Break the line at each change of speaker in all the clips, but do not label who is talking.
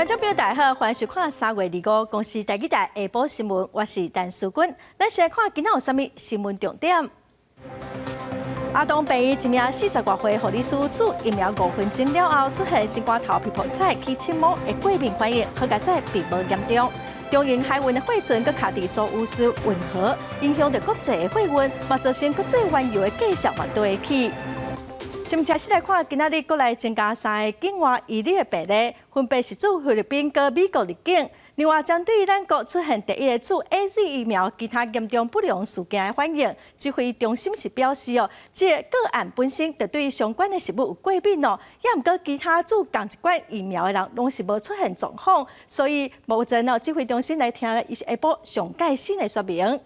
觀眾朋友大家好，歡迎收看3月25公視台語台下晡新聞，我是陳淑君。咱先來看今仔有啥物新聞重點。阿東病院一名四十外歲護理師注疫苗五分鐘了後，出現心肝頭皮膚彩起刺毛的過敏反應，好佳哉並無嚴重。長榮海運的貨船閣卡佇蘇伊士運河，影響著國際的貨運，嘛造成國際原油的價數嘛都會起。新聞來看，今仔日國內增加三个境外移入的病例，分別是自菲律賓佮美國入境。另外，針對咱國出現第一个注 AZ 疫苗其他嚴重不良事件的反應，指揮中心是表示哦，這个個案本身就對相關的食物有過敏哦，也毋過其他注仝一款疫苗的人攏是無出現狀況，所以目前哦，指揮中心來聽伊下晡上蓋新的說明。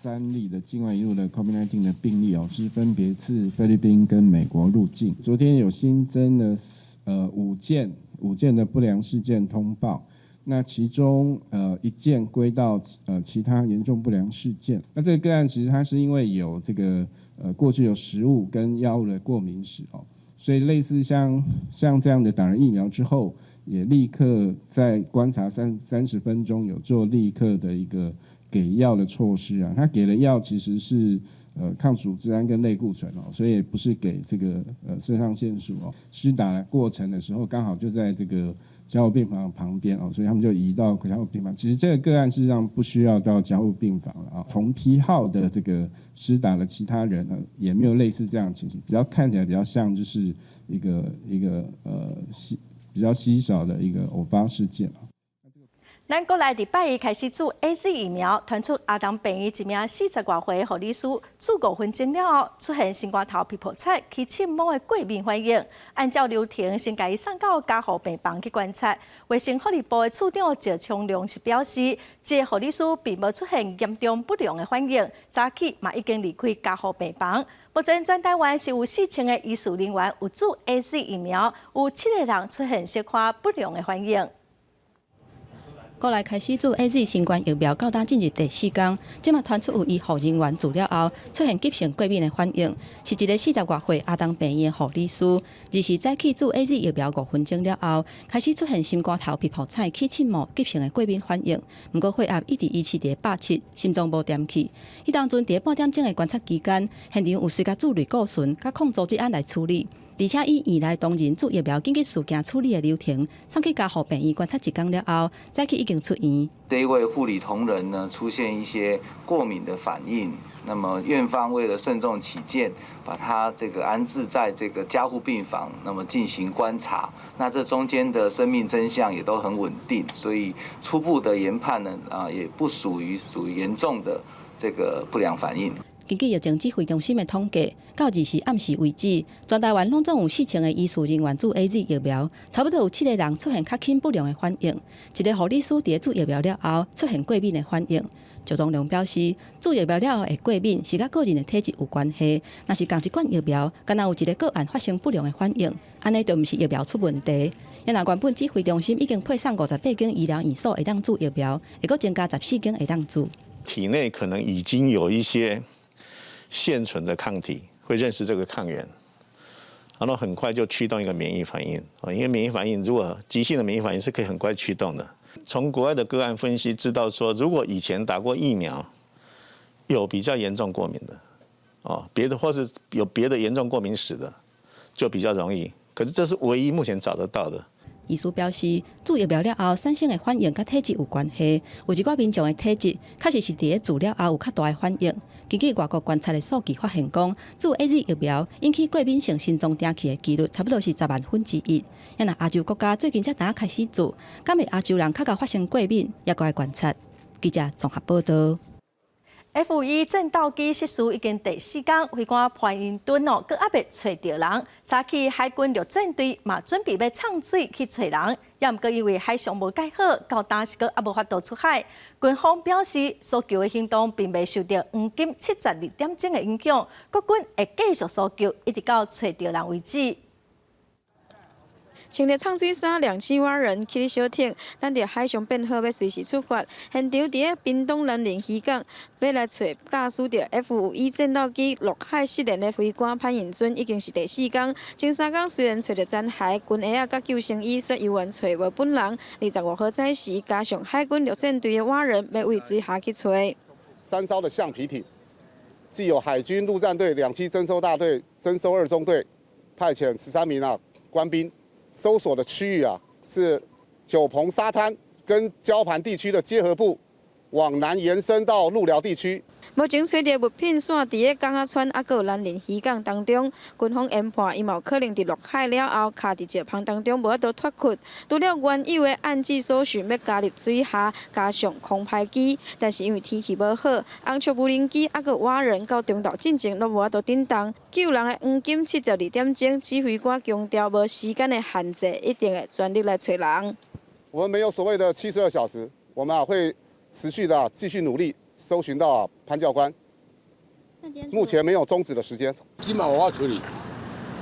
三例的境外移入的 COVID-19 的病例哦，是分別自菲律賓跟美國入境。昨天有新增了五件的不良事件通報，那其中一件歸到其他嚴重不良事件。那這個個案其實它是因為有這個過去有食物跟藥物的過敏史哦，所以類似像這樣的打了疫苗之後，也立刻在觀察30分鐘有做立刻的一個給藥的措施啊，他給的藥其實是抗組織胺跟類固醇哦，所以不是給這個腎上腺素哦。施打的過程的時候，剛好就在這個加護病房旁邊哦，所以他們就移到加護病房。其實這個個案事實上不需要到加護病房了啊。同批號的這個施打的其他人呢，也沒有類似這樣的情形，比較看起來比較像就是一個比較稀少的一個偶發事件。
咱國內佇拜一開始注 AZ 疫苗，傳出阿東病院一名四十外歲護理師注五分鐘了後，出現心肝頭皮膚彩起刺毛的過敏反應。按照流程，先共伊送到加護病房去觀察。衛生福利部的次長趙長龍是表示，這個護理師並無出現嚴重不良的反應，早起嘛已經離開加護病房。目前全台灣是有4000個醫事人員有注 AZ 疫苗，有七個人出現小可不良的反應。
國內開始注 AZ 新冠疫苗到今進入第四工，這馬傳出有醫護人員注了後出現急性過敏的反應，是一個四十外歲阿東病院的護理師，二時早起注 AZ 疫苗五分鐘了後，開始出現心肝頭皮膚彩起刺毛急性的過敏反應。毋過血壓一直維持佇170，心臟無踮起。彼當陣佇半點鐘的觀察期間，現場有隨共注類固醇佮抗組織胺來處理。而且以院內同仁注疫苗緊急事件處理的流程，送去加護病院觀察一工了後，早起已經出院。
這一位護理同仁呢，出現一些過敏的反應，那麼院方為了慎重起見，把他這個安置在這個加護病房，那麼進行觀察。那這中間的生命徵象也都很穩定，所以初步的研判呢，啊，也不屬於嚴重的這個不良反應。
根據疫情指揮中心的統計，到二時暗時為止，全台灣攏總有4000個醫事人員注 AZ 疫苗，差不多有七個人出現較輕不良的反應。一個護理師佇注疫苗了後出現過敏的反應。趙宗龍表示，注疫苗了後會過敏是佮個人的體質有關係。若是仝一款疫苗，敢若有一個個案發生不良的反應，按呢就毋是疫苗出問題。也若原本指揮中心已經配送58間醫療院所會當注疫苗，會閣增加14間會當注。
體內可能已經有一些現存的抗體會認識這個抗原，然後很快就驅動一個免疫反應啊，因為免疫反應如果急性的免疫反應是可以很快驅動的。從國外的個案分析知道說，如果以前打過疫苗，有比較嚴重過敏的，哦，別的或是有別的嚴重過敏史的，就比較容易。可是這是唯一目前找得到的。
醫師表示，注疫苗了後產生的反應佮體質有關係，有一寡民眾的體質確實是佇咧注了後有較大的反應。根據外國觀察的數據發現，講注 AZ 疫苗引起過敏性心臟停氣的幾率差不多是10萬分之一。也若亞洲國家最近才拄開始注，敢會亞洲人較較發生過敏，也閣愛觀察。記者綜合報道。
F-1戰鬥機失事已經第四工，飛官潘英頓哦，閣猶未揣著人。早起海軍陸戰隊嘛準備欲沖水去揣人，也毋過因為海象無蓋好，到今是閣猶無法度出海。軍方表示，搜救的行動並未受著黃金72點鐘的影響，國軍會繼續搜救，一直到揣著人為止。
穿著藏水衫、兩棲蛙人去咧小艇，等著海象變好，欲隨時出發。現場佇咧屏東南寧漁港，欲來揣駕駛著 F-5E 戰鬥機落海失聯的飛官潘穎尊，已經是第四工。前三工雖然揣著殘骸、軍鞋仔佮救生衣，卻猶原揣無本人。25號早時，加上海軍陸戰隊的蛙人，欲對水下去揣。
三艘的橡皮艇，既有海軍陸戰隊兩棲偵搜大隊、偵搜二中隊派遣13名啊官兵，搜索的區域啊是九鵬沙灘跟礁盤地區的結合部，往南延伸到鹿寮地區。
目前揣著物品散佇咧港仔村，抑閣有南寧漁港當中，軍方研判伊嘛有可能佇落海了後，卡佇石縫當中無法度脫困。除了原有的按制搜尋欲加入水下，加上空拍機，但是因為天氣無好，紅雀無人機抑閣蛙人到中晝進前攏無法度振動。救人的黃金72點鐘，指揮官強調無時間的限制，一定會全力來揣人。
我們沒有所謂的72小時，我們啊會持續的繼續努力。搜尋到潘教官，目前沒有終止的時間。
這馬我處理，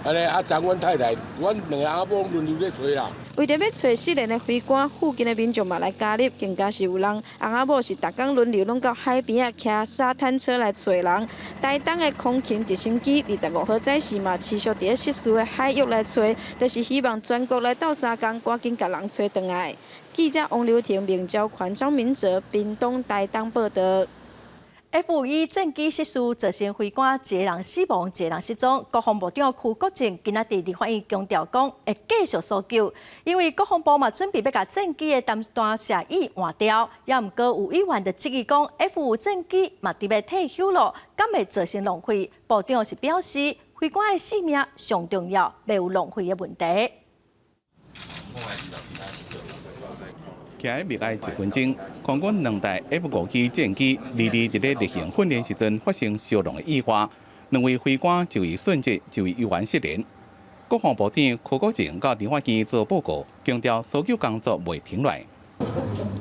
按呢啊，長官太太，阮兩个翁仔某輪流咧揣啦。
為著欲揣失聯的飛官，附近的民眾嘛來加入，更加是有人翁仔某是逐工輪流攏到海邊仔騎沙灘車來揣人。台東的空勤直升機25號早時嘛持續佇咧失事的海域來揣，就是希望全國來鬥相共，趕緊共人揣轉來。記者王劉婷、明昭權、張明哲，屏東台東報導。
F-5E 戰機失事，造成飛官一個人死亡，一個人失蹤。國防部長邱國正今仔佇立法院強調講，會繼續搜救，因為國防部嘛準備欲共戰機的彈射椅換掉。也毋過有委員就質疑講，F-5戰機嘛佇欲退休咯，敢會造成浪費？部長是表示，飛官的性命上重要，袂有浪費的問題。
徛佇默哀一分鐘，空軍兩台 F-5E 戰機二二佇咧例行訓練時陣發生燒熔的意外，兩位飛官一位殉職，一位猶原失聯。國防部長柯國正到立法院做報告，強調搜救工作袂停落。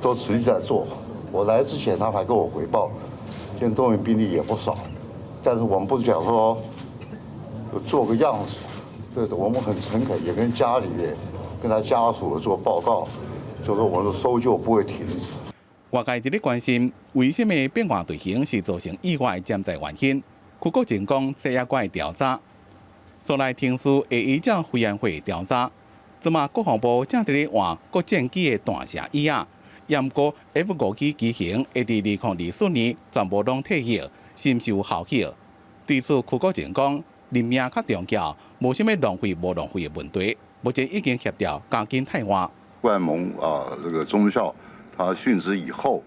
都持續在做。我來之前，他還跟我回報，現在動員兵力也不少，但是我們不是講說做個樣子，對的，我們很誠懇，也跟家裡跟他家屬做報告。就說我們搜救不會停止。
外界佇咧關心，為啥物變換隊形是造成意外的潛在原因？邱國正講，這猶閣會調查，所來程序會依照飛安會調查。這馬國防部正佇咧換國戰機的彈射椅仔，也毋過 F-5E 機型會佇2024年全部攏退役，是毋是有後續？對此，邱國正講，人命較重要，無啥物浪費無浪費的問題。目前已經協調加緊汰換。
冠蒙啊，這個中校他殉職以後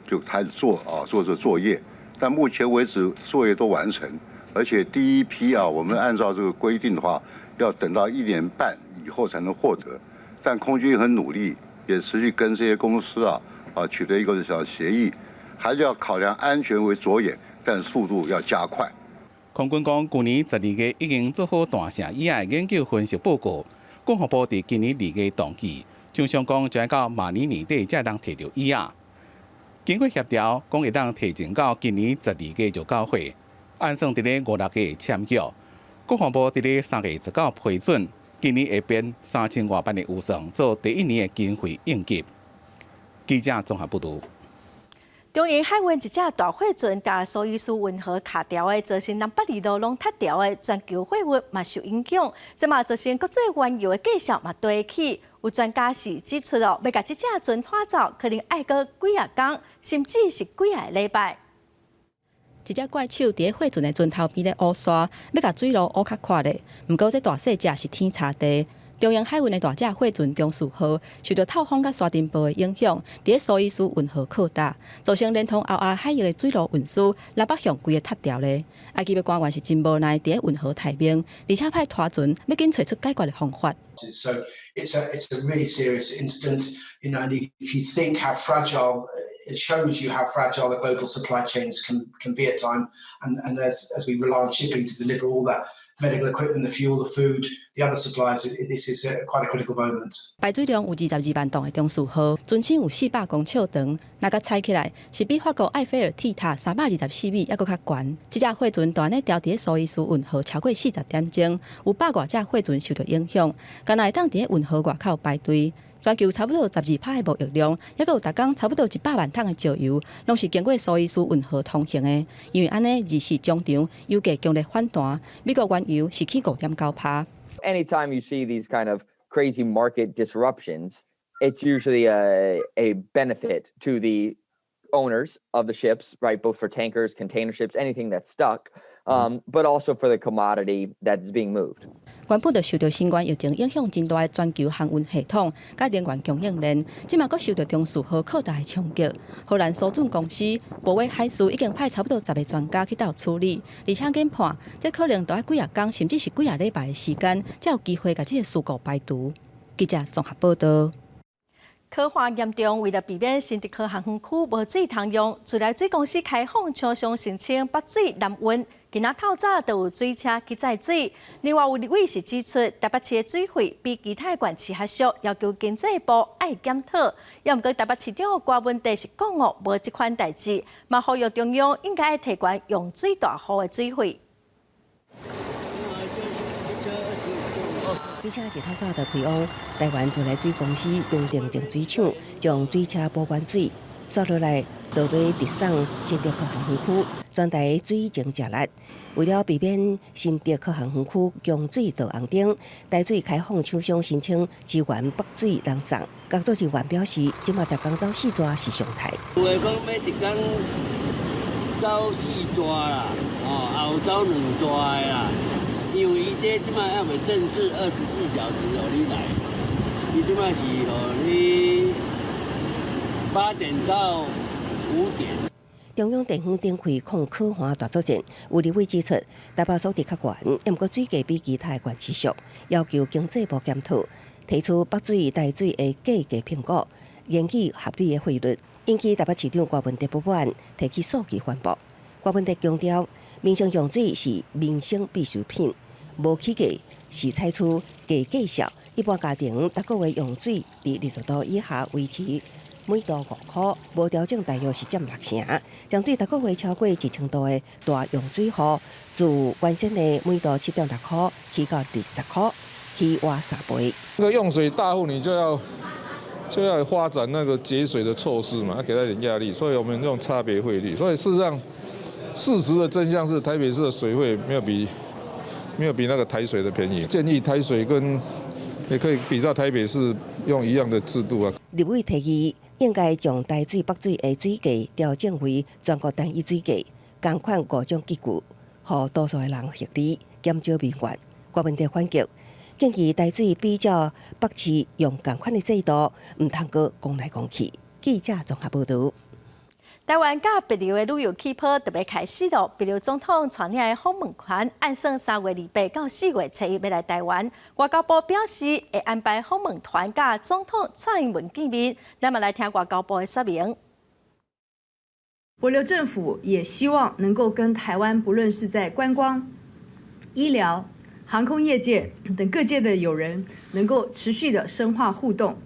就開始做啊做這作業，但目前為止作業都完成，而且第一批啊，我們按照這個規定的話，要等到一年半以後才能獲得。但空軍很努力，也持續跟這些公司啊取得一個小協議，還是要考量安全為着眼，但速度要加快。
空軍講，舊年12月已經做好彈射椅的研究分析報告，國防部佇今年2月同意。想像講，將到明年年底才會當提著椅仔。經過協調，講會當提前到今年12月就交貨，按算佇咧五六月簽約。國防部佇咧3月19批准，今年會編3000外萬的預算做第一年的經費應急。記者綜合報導。
長榮海運一隻大貨船共蘇伊士運河卡牢的，造成南北二路攏塞牢的，全球貨運嘛受影響，這嘛造成國際原油的價數嘛提起。有專家是指出哦，欲共這隻船拖走，可能愛閣幾仔工，甚至是幾个禮拜。
一隻怪手佇咧貨船的船頭邊咧挖沙，欲共水路挖較闊咧。毋過這大細隻是天差地。長榮海運的大隻貨船長賜號，受著透風佮沙塵暴的影響，佇咧蘇伊士運河靠搭，造成連通歐亞海域的水路運輸南北向規个塞牢咧。埃及的官員是真無奈，佇咧運河待命，而且派拖船欲緊揣出解決的方法。
So it's a really serious incident, and if you think how fragile, it shows you how fragile the global supply chains can be at time, and as we rely on shipping to deliver all that Medical equipment, the fuel, the food, the other supplies. This is quite a critical moment.
排水量有22萬噸的中樞號，船身有400公尺長，若共拆起來，是比法國埃菲爾鐵塔324米猶閣較懸。這隻貨船就按呢牢佇咧蘇伊士運河超過40點鐘，有百外隻貨船受著影響，干焦會當佇咧運河外口排隊。全球差不多12%的貿易量，猶閣有逐工差不多100萬桶的石油，攏是經過蘇伊士運河通行的。因為按呢，24終場油價強烈反彈，美國原油是起5.9%。
Anytime you see these kind of crazy market disruptions, it's usually a benefit to the owners of the ships, right? Both for tankers, container ships, anything that's stuck, but also for the commodity that's being moved.
原本就受著新冠疫情影響真大的全球航運系統，佮能源供應鏈，這馬閣受著中樞號擴大的衝擊。荷蘭疏浚公司博威海事已經派差不多10個專家去鬥處理，而且研判，這可能著愛幾仔工，甚至是幾仔禮拜的時間，才有機會共這个事故排除。記者綜合報導。
洘旱嚴重，為了避免新竹科航園區無水通用，自來水公司開放廠商申請北水南運。今仔透早就有水車去載水。另外有立委是指出，台北市的水費比其他縣市較俗，要求經濟部愛檢討。猶毋過台北市長郭文帝是講哦，無這款代誌，嘛呼籲中央應該愛提懸用水大戶的水費。
水車一透早就開往台灣自來水公司平定淨水廠，將水車補滿水，煞落來就欲直送新竹科學園區，全台水情食力。為了避免新竹科學園區供水倒紅燈，台水開放廠商申請支援北水南送。工作人員表示，這馬逐工走四逝是常態。
有的講欲一工走四逝啦，哦，也有走兩逝的啦。因為伊這這馬猶未正式24小時予你來，伊這馬是予你8點到5點。
中央地方展開抗洘旱大作戰，有立委指出，台北所得較懸，毋過水價比其他的縣市俗，要求經濟部檢討，提出北水、台水的價格評估，研擬合理的費率，引起台北市長郭文哲不滿，提起數據反駁。郭文哲強調，民生用水是民生必需品，無起價是採取低價數，一般家庭逐個月用水佇20度以下維持每度5塊，無調整大約是佔6成。針對逐個月超過1000度的大用水戶，自原先的每度7.6塊起到20塊，起倚3倍。
那個用水大戶，你就要發展那個節水的措施嘛，要給他一點壓力，所以我們用差別費率。所以事實上，事實的真相是台北市的水費沒有比那個台水的便宜。建議台水跟也可以比照台北市用一樣的制度啊。
立委提議應該將台水、北水的水價調整為全國單一水價，仝款五種級距，予多數的人獲利，減少民怨。郭文哲反擊，建議台水比照北市用仝款的制度，毋通閣講來講去。記者綜合報導。
台灣佮帛琉的旅遊氣泡特別開始咯。帛琉總統帶領的訪問團按算3月28到4月初一欲來台灣。外交部表示會安排訪問團佮總統蔡英文見面。咱嘛來聽外交部的說明。
帛琉政府也希望能夠跟台灣，不論是在觀光、醫療、航空業界等各界的友人，能夠持續的深化互動。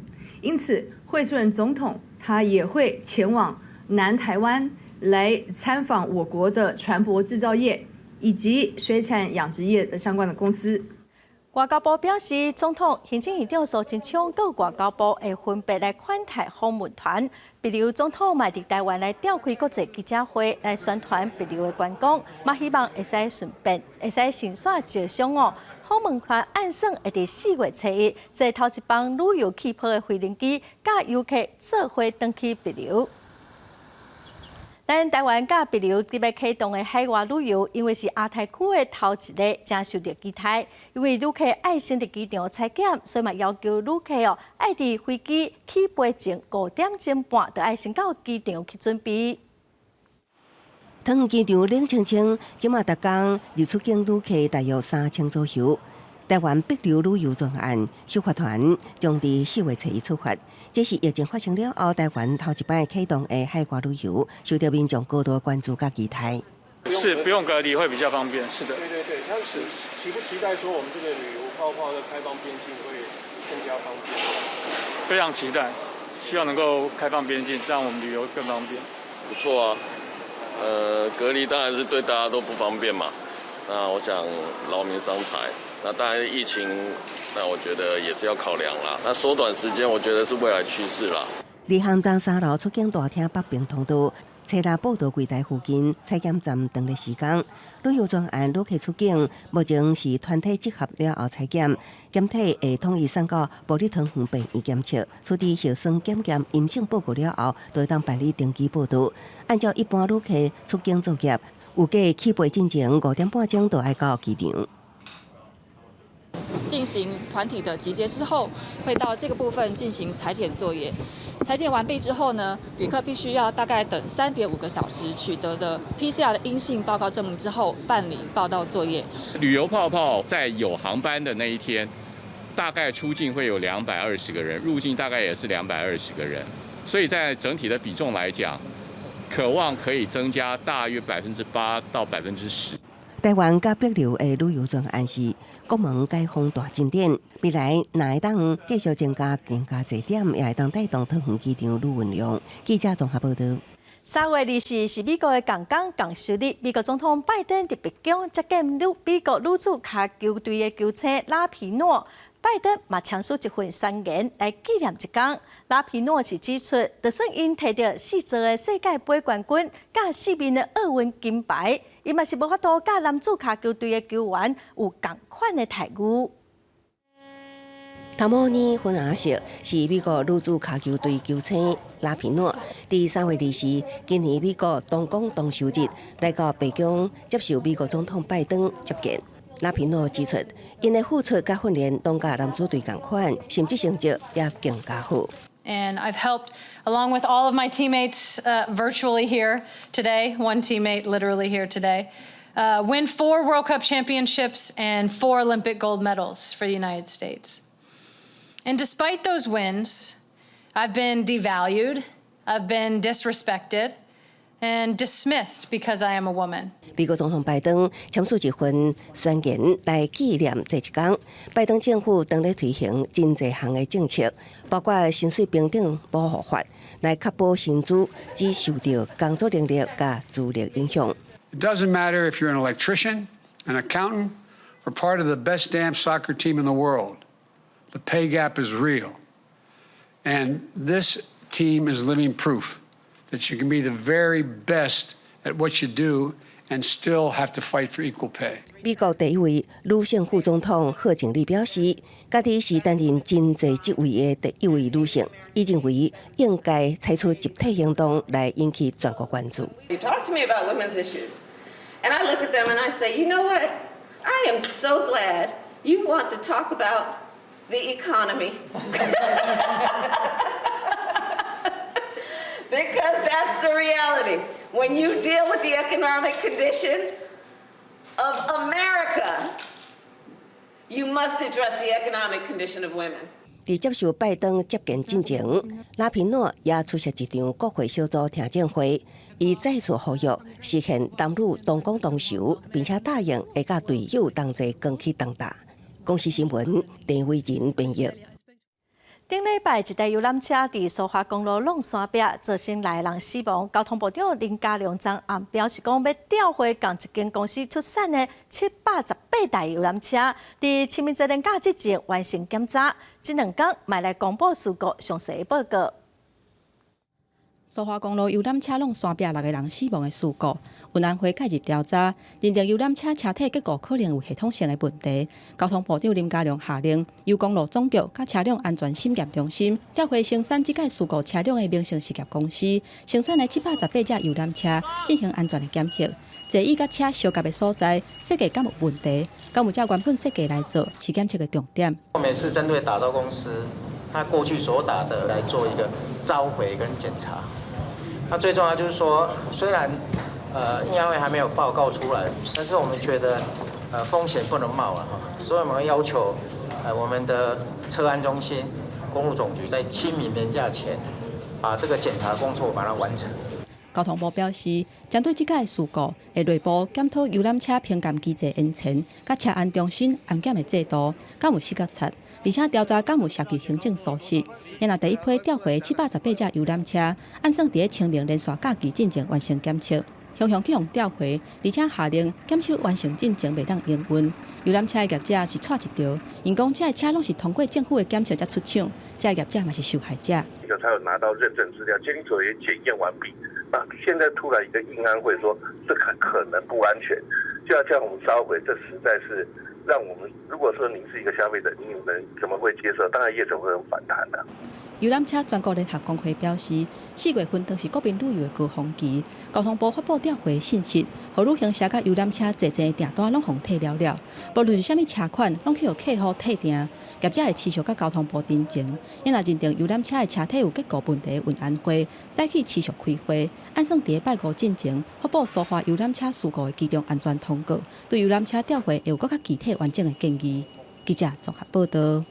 因此，惠恕仁總統他也會前往南台灣來參訪我國的船舶製造業以及水產養殖業的相關的公司。
外交部表示，總統、行政院長蘇貞昌佮外交部會分別來款待訪問團。帛琉總統嘛佇台灣來召開國際記者會，來宣傳帛琉的觀光，嘛希望會使順便會使順紲招商哦。訪問團按算會佇4月初一坐頭一班旅遊氣泡的飛行機，佮遊客做伙轉去帛琉。咱台灣佮帛琉特別啟動的海外旅遊，因為是亞太區的頭一个，誠受著期待。因為旅客愛先佇機場採檢，所以嘛要求旅客哦，愛佇飛機起飛前5點鐘半，就愛先到機場去準備。
桃園機場冷清清，這馬逐工入出境旅客大約3000左右。台灣帛琉旅遊專案首發團將佇4月初一出發，這是疫情發生了後，台灣頭一擺啟動的海外旅遊，受著民眾高度關注佮期待。
不用是不用隔離會比較方便，是的。
對對對，那是期不期待說我們這個旅遊泡泡的開放邊境會更加方便？
非常期待，希望能夠開放邊境，讓我們旅遊更方便。
不錯啊，隔離當然是對大家都不方便嘛。那我想勞民傷財，那當然疫情，那我覺得也是要考量啦。那縮短時間，我覺得是未來趨勢啦。
離航站三樓出境大廳北邊通道，車來報到櫃台附近採檢站等的時間。旅遊專案旅客出境，目前是團體集合了後採檢，檢體會統一送到埔里桃園病院檢測，出具核酸檢驗陰性報告了後，就會當辦理登機報到。按照一般旅客出境作業，預計起飛進前5點半鐘就愛到機場。
進行團體的集結之後，會到這個部分進行採檢作業。採檢完畢之後呢，旅客必須要大概等3.5個小時取得的 PCR 的陰性報告證明之後，辦理報到作業。
旅遊泡泡在有航班的那一天，大概出境會有220個人，入境大概也是220個人，所以在整體的比重來講，可望可以增加大約8%到10%。
台灣佮帛琉的旅遊專案是國門解封大進展，未來若會當繼續增加更加濟點，也會當帶動桃園機場旅運量。記者綜合報道。
3月24是美國的共工共休日，美國總統拜登佇白宮接見美國女子跤球隊的球星拉皮諾。拜登嘛簽署一份宣言來紀念這工。拉皮諾是指出，就算𪜶提著四座的世界盃冠軍，佮四面的奧運金牌，伊嘛是無法度佮男子跤球隊的球員有仝款的待遇。
頭毛呢粉紅色是美國女子跤球隊球星拉皮諾，佇3月24，今年美國同工同酬日來到白宮接受美國總統拜登接見。拉皮諾指出，𪜶的付出佮訓練攏佮男子隊仝款，甚至成績也更加好。
And I've helped, along with all of my teammates virtually here today, one teammate literally here today, win four World Cup championships and four Olympic gold medals for the United States. And despite those wins, I've been devalued, I've been disrespected, and dismissed because I am a woman.
美國總統拜登簽署一份宣言來紀念這一天。拜登政府當咧推行真濟項的政策，包括薪水平等保護法，來確保薪資只受著工作能力佮資歷影響。
It doesn't matter if you're an electrician, an accountant, or part of the best damn soccer team in the world. The pay gap is real. And this team is living proof that you can be the very best at what you do and still have to fight for equal pay.
美國第一位女性副總統賀錦麗表示，家己是擔任真濟職位的第一位女性，伊認為應該採取集體行動來引起全國關注。
You talk to me about women's issues, and I look at them and I say, you know what? I am so glad you want to talk about the economy. Because that's the reality. When you deal with the economic condition of America, you must address the economic condition of women.
佇接受拜登接見進前，拉皮諾也出席一場國會小組聽證會，伊再次呼籲實現男女同工同酬，並且答應會佮隊友同齊扛起重擔。公視新聞，鄭偉仁編譯。
頂禮拜一台遊覽車佇蘇花公路挵山壁，造成六个人死亡。交通部長林佳龍昨暗表示講，欲調回仝一間公司出產的718台遊覽車，佇清明節連假之前完成檢查。這兩工嘛來公布事故詳細的報告。
蘇花公路遊覽車挵山壁六個人死亡的事故，運安會介入調查，認定遊覽車車體結構可能有系統性的問題。交通部長林佳龍下令，由公路總局佮車輛安全審驗中心調回生產這擺事故車輛的明晟實業公司生產的718隻遊覽車進行安全的檢核。座椅佮車相夾的所在設計敢有問題？敢有照原本設計來做，是檢測的重點。
我們是針對打造公司，他過去所打的來做一個召回跟檢查。那最重要就是說，雖然應安會還沒有報告出來，但是我們覺得風險不能冒了哈，所以我們要求我們的車安中心、公路總局在清明連假前，把這個檢查工作把它完成。
交通部表示，針對這擺事故，會內部檢討遊覽車評鑑機制延前，佮車安中心安檢的制度，敢有死角賊，而且調查敢有涉及行政疏失。因若第一批調回718隻遊覽車，按算佇咧清明連續假期進前完成檢測。雄雄去予調回，而且下令檢修完成進前袂當營運。遊覽車的業者是掣一著，𪜶講這的車攏是通過政府的檢測才出廠，這的業者嘛是受害者。
他有拿到認證資料，監理所也檢驗完畢。那現在突然一個運安會說這可能不安全，就要叫我們召回，這實在是讓我們，如果說您是一個消費者，你們怎麼會接受？當然業者會很反彈的。
遊覽車全國聯合工會表示，4月份當是國民旅遊的高峰期，交通部發布調回信息，予旅行社佮遊覽車濟濟訂單攏予退了了，無論是啥物車款，攏去予客戶退訂。業者會持續佮交通部陳情，𪜶若認定遊覽車的車體有結構問題，運安會早起持續開會，按算佇拜五進前發布蘇花遊覽車事故的機動安全通告，對遊覽車調回會有閣較具體完整的建議。記者綜合報道。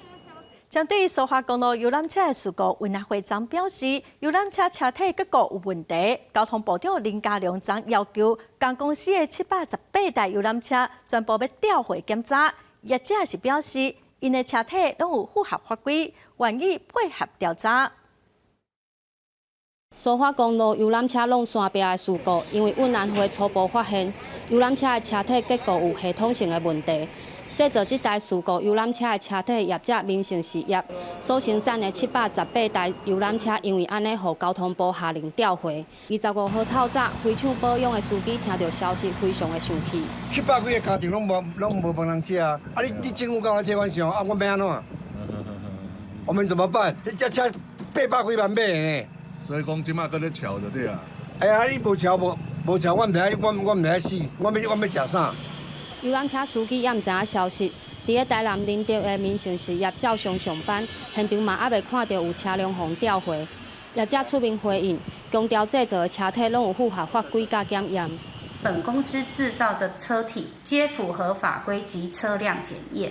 針對蘇花公路遊覽車的事故，運安會昨表示，遊覽車車體結構有問題。交通部長林佳龍昨要求，共公司的718台遊覽車全部欲調回檢查。業者是表示，𪜶的車體攏有符合法規，願意配合調查。
蘇花公路遊覽車挵山壁的事故，因為運安會初步發現遊覽車的車體結構有系統性的問題。製造這台事故遊覽車的車體業者民盛實業所生產的718台遊覽車，因為按呢，予交通部下令調回。25號透早，開廠保養的司機聽著消息，非常的生氣。
700幾個家庭攏無飯通食啊！啊，你政府共我替阮想啊，阮欲按怎？我們怎麼辦？你這車800幾萬買的呢？
所以講這馬閣咧吵就對啊。
哎呀，你無吵無吵，我毋知我毋知死，我欲食啥？
遊覽車司機也毋知影消息，佇咧台南仁德的民盛實業照常上班，現場嘛猶未看著有車輛予調回。業者出面回應，強調製造的車體攏有符合法規佮檢驗。
本公司製造的車體皆符合法規及車輛檢驗。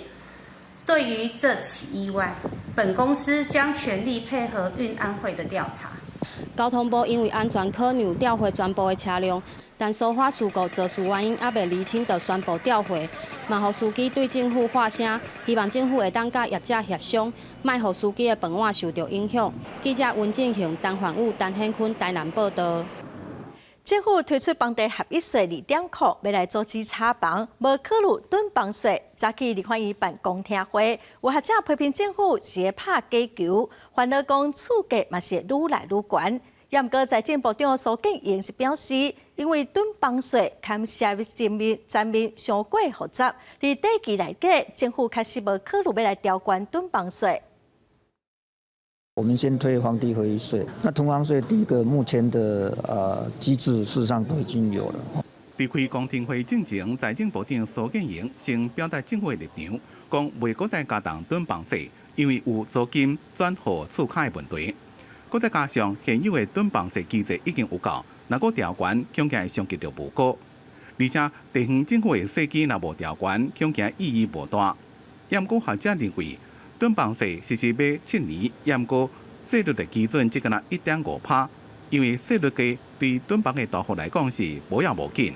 對於這起意外，本公司將全力配合運安會的調查。
交通部因為安全考量調回全部的車輛，但蘇花事故肇事原因猶未釐清，就宣布調回，嘛予司機對政府喊聲，希望政府會當佮業者協商，莫予司機的飯碗受著影響。記者溫進雄、陳焕武、陳顯坤台南報道。
政府推出房地合一稅2.0，欲來阻止炒房，無考慮囤房稅。早起立法院辦公聽會，有學者批評政府是咧拍假球，煩惱講厝價嘛是愈來愈懸。毋過財政部長蘇建榮是表示，因為囤房稅牽涉層面層面傷過複雜，佇短期內底，政府確實無考慮欲來調懸囤房稅。
我們先推房地合一稅，那囤房稅第一個目前的機制事實上都已經有了。
佇開公聽會進前，財政部長蘇建榮先表達政府的立場，講袂閣再加重囤房稅，因為有租金轉予厝跤的問題。閣再加上現有的囤房稅機制已經有夠，若閣調懸，恐驚會傷及著無辜。而且地方政府的稅基若無調懸，恐驚意義無大。毋過學者認為，囤房稅實施欲7年，毋過稅率的基準只敢若1.5%，因為稅率低，對囤房的大戶來講是無要無緊。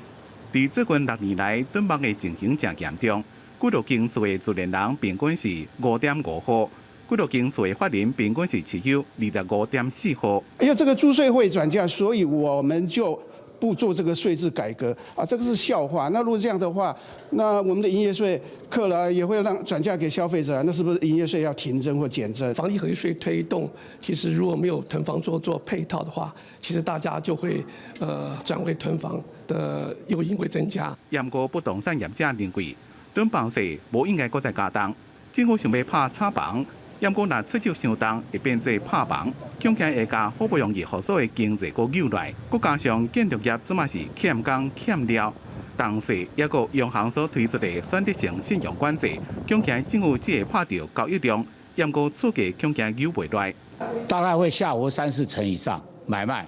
佇最近6年來，囤房的情形誠嚴重，幾落間厝的自然人平均是5.5戶，幾落間厝的法人平均是持有25.4戶。
因為這個租稅會轉嫁，所以我們就不做這個稅制改革啊，這個是笑話。那如果這樣的話，那我們的營業稅課了也會讓轉嫁給消費者，那是不是營業稅要停徵或減徵？
房地合一稅推動，其實如果沒有囤房做配套的話，其實大家就會轉為囤房的誘因會增加。
毋過不動產業者認為，囤房稅無應該閣再加重，政府想欲拍炒房，毋過若出手傷重，會變做拍房，恐驚會共好不容易復甦的經濟閣扭來，閣加上建築業這馬是欠工欠料，同時抑閣央行所推出的選擇性信用管制，恐驚政府只會拍著交易量，毋過厝價恐驚扭袂來。
大概會下浮三四成以上買賣，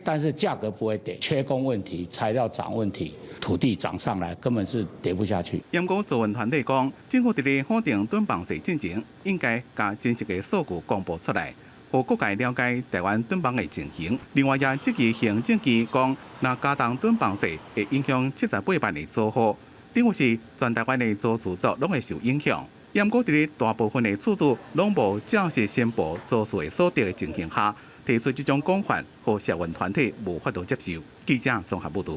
但是價格不會跌，缺工問題、材料漲問題、土地漲上來，根本是跌不下去。
毋過諮詢團體講，政府佇咧否定囤房稅進前，應該共真實的數據公布出來，予各界了解台灣囤房的情形。另外，也質疑行政機關若加重囤房稅，會影響78萬的租戶，等於是全台灣的租住族攏會受影響。毋過，佇咧大部分的厝主攏無正式申報租稅的所得的情形下，提出這種講法，予社運團體無法度接受。記者綜合報導。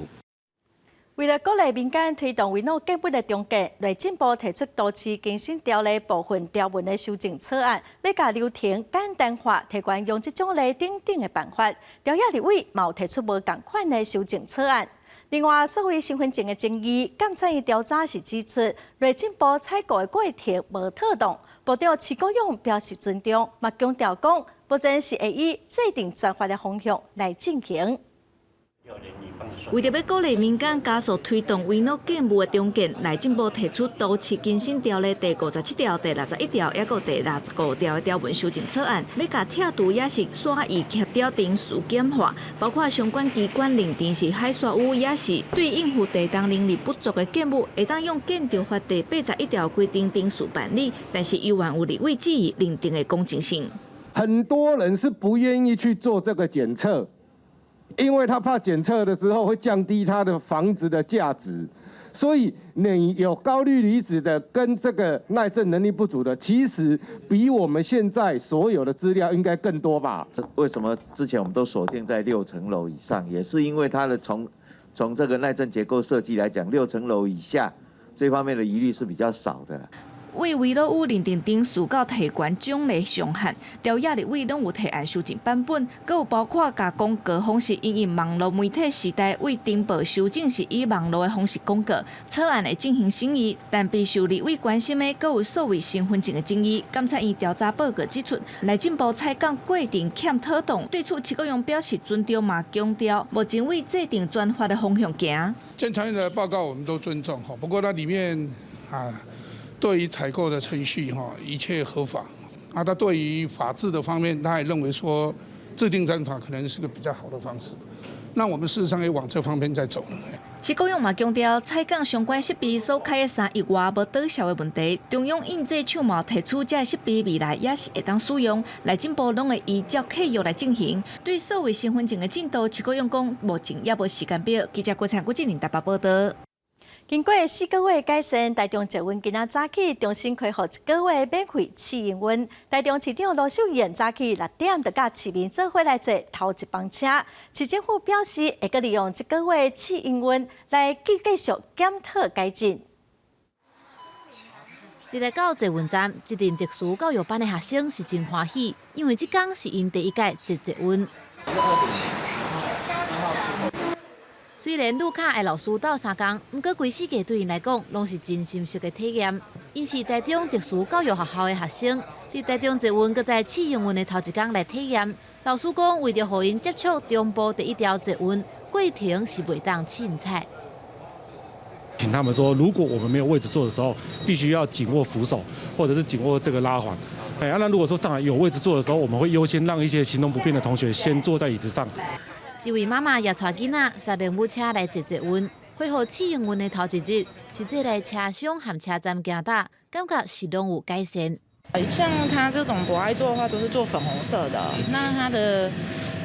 為了鼓勵民間推動危老建物的重建，內政部提出都市更新條例部分條文的修正草案，欲共流程簡單化，提懸容積獎勵等等的辦法。朝野立委嘛有提出無仝款的修正草案。另外，所謂身份證的爭議，監察院調查時指出，內政部採購的過程無妥當。部長徐國勇表示尊重，嘛強調講，目前是會以制定專法的方向來進行。
為著欲鼓勵民間加速推動危老建物的重建，內政部提出都市更新條例第57條、第61條，抑閣第65條的條文修正草案，欲共拆除抑是徙移協調程序簡化，包括相關機關認定是海沙屋，抑是對應付地動能力不足的建物，會當用建築法第81條規定程序辦理。但是猶原有立委質疑認定的公正性。
很多人是不願意去做這個檢測。因為他怕檢測的時候會降低他的房子的價值，所以你有高氯離子的跟這個耐震能力不足的，其實比我們現在所有的資料應該更多吧？
為什麼之前我們都鎖定在六層樓以上，也是因為它的從這個耐震結構設計來講，六層樓以下這方面的疑慮是比較少的。
為危老屋認定程序到提懸獎勵上限，朝野立委攏有提案修正版本，閣有包括共廣告方式因應網絡媒體時代，為登報修正是以網絡的方式廣告，草案會進行審議，但備受立委關心的，閣有所謂身份證的爭議。監察院調查報告指出，內政部採購過程欠妥當，對此徐國勇表示尊重嘛，強調目前為制定專法的方向行。
監察院的報告我們都尊重，不過它裡面啊。對於採購的程序，哈，一切合法。啊，他對於法制的方面，他也認為說制定專法可能是個比較好的方式。那我們事實上也往這方面在走。
徐國勇嘛強調，採購相關設備所開的3億外無倒銷的問題，中央印製廠嘛提出這設備未來也是會當使用，內政部攏會依照契約來進行。對所謂身份證的進度，徐國勇講目前猶無時間表。記者郭燦郭志玲台北報道。
經過4個月改善，台中捷運今仔早起重新恢復一個月免費試營運。台中市長盧秀燕早起6點就佮市民做伙來坐頭一班車。市政府表示，會閣利用這個月試營運來繼續檢討改進。
佇來到捷運站，這陣特殊教育班的學生是真歡喜，因為這工是𪜶第一屆坐捷運。雖然路卡愛老師鬥相共，毋過規世界對𪜶來講，攏是真心實的體驗。𪜶是台中特殊教育學校的學生，佇台中捷運閣再試營運的頭一工來體驗。老師講，為著予𪜶接觸中部第一條捷運，過程是袂當凊彩。
請他們說，如果我們沒有位置坐的時候，必須要緊握扶手，或者是緊握這個拉環。哎，那如果說上來有位置坐的時候，我們會優先讓一些行動不便的同學先坐在椅子上。
一位媽媽也帶囡仔坐電母車來坐捷運，恢復試營運的頭一日，實際來車廂和車站行搭，感覺是攏有改善。
像他這種不愛坐的話，都是坐粉紅色的。那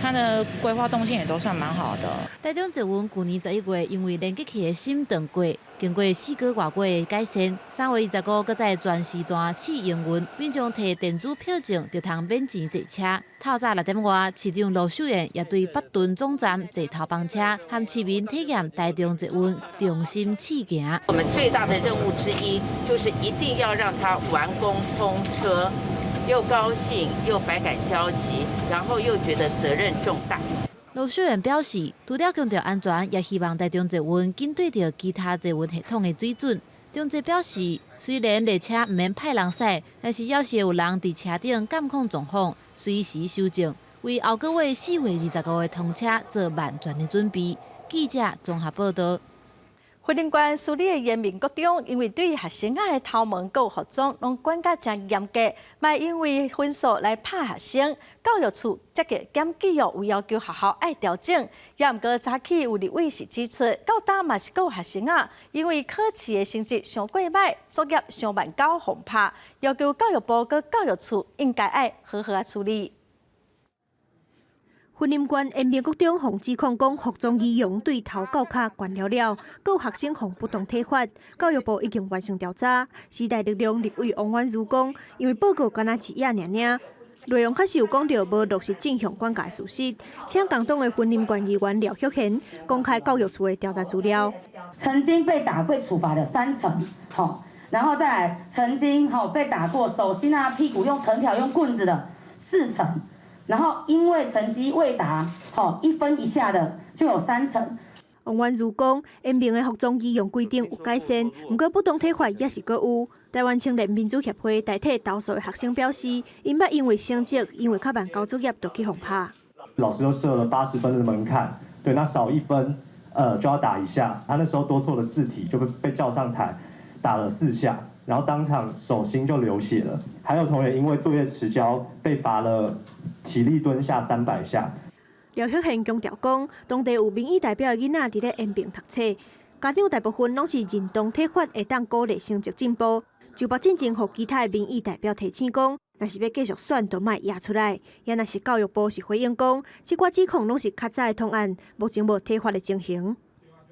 他的規劃動線也都算蠻好的。
台中捷運舊年11月因為連結器的芯斷過，經過4個外月的改善，3月25閣再全時段試營運，民眾提電子票證就通免錢坐車。透早6點外，市長盧秀燕也對北屯總站坐頭班車，和市民體驗台中捷運重新試行。
我們最大的任務之一，就是一定要讓它完工通車，又高興又百感交集，然後又覺得責任重大。
盧秀燕表示，除了強調安全，也希望台中捷運緊對著其他捷運系統的水準。中捷表示，雖然列車毋免派人駛，但是猶是有人佇車頂監控狀況，隨時修正，為後個月4月25的通車做萬全的準備。記者綜合報道。
雲林縣私立的延銘國中，因為對學生仔的頭毛佮服裝攏管甲誠嚴格，嘛因為分數來拍學生，教育處積極檢舉哦，有要求學校愛調整。也毋過早起有立委是指出，到今嘛是閣有學生仔，因為考試的成績傷過䆀，作業傷慢交予拍，要求教育部佮教育處應該愛好好仔處理。
雲林縣延平國中予指控講服裝儀容對頭到跤懸了了，閣有學生予不當體罰，教育部已經完成調查。時代力量立委王婉如講，因為報告敢若一頁爾爾，內容確實有講著無落實正向管教的事實，請共黨的雲林縣議員廖旭賢公開教育處的調查資料。
曾經被打被處罰的三成，吼，然後再來曾經吼被打過手心啊、屁股用藤條、用棍子的四成。然後因為成績未達，吼一分以下的就有三成。
王婉如講，延平的服裝儀容規定有改善，毋過不當體罰也是閣有。臺灣青年民主協會代替投訴的學生表示，𪜶捌因為成績，因為較慢交作業，就去予拍。
老師都設了80分的門檻，對，那少一分，就要打一下。他那時候多錯了四題，就被叫上台打了四下，然後當場手心就流血了。還有同學因為作業遲交被罰了起立蹲下300下。
廖旭賢強調講，當地有民意代表的囡仔佇咧延平讀冊，家長大部分攏是認同體罰會當鼓勵成績進步。就捌進前予其他的民意代表提醒講，若是欲繼續選，就莫攑出來。也若是教育部是回應講，這寡指控攏是較早的通案，目前無體罰的情形。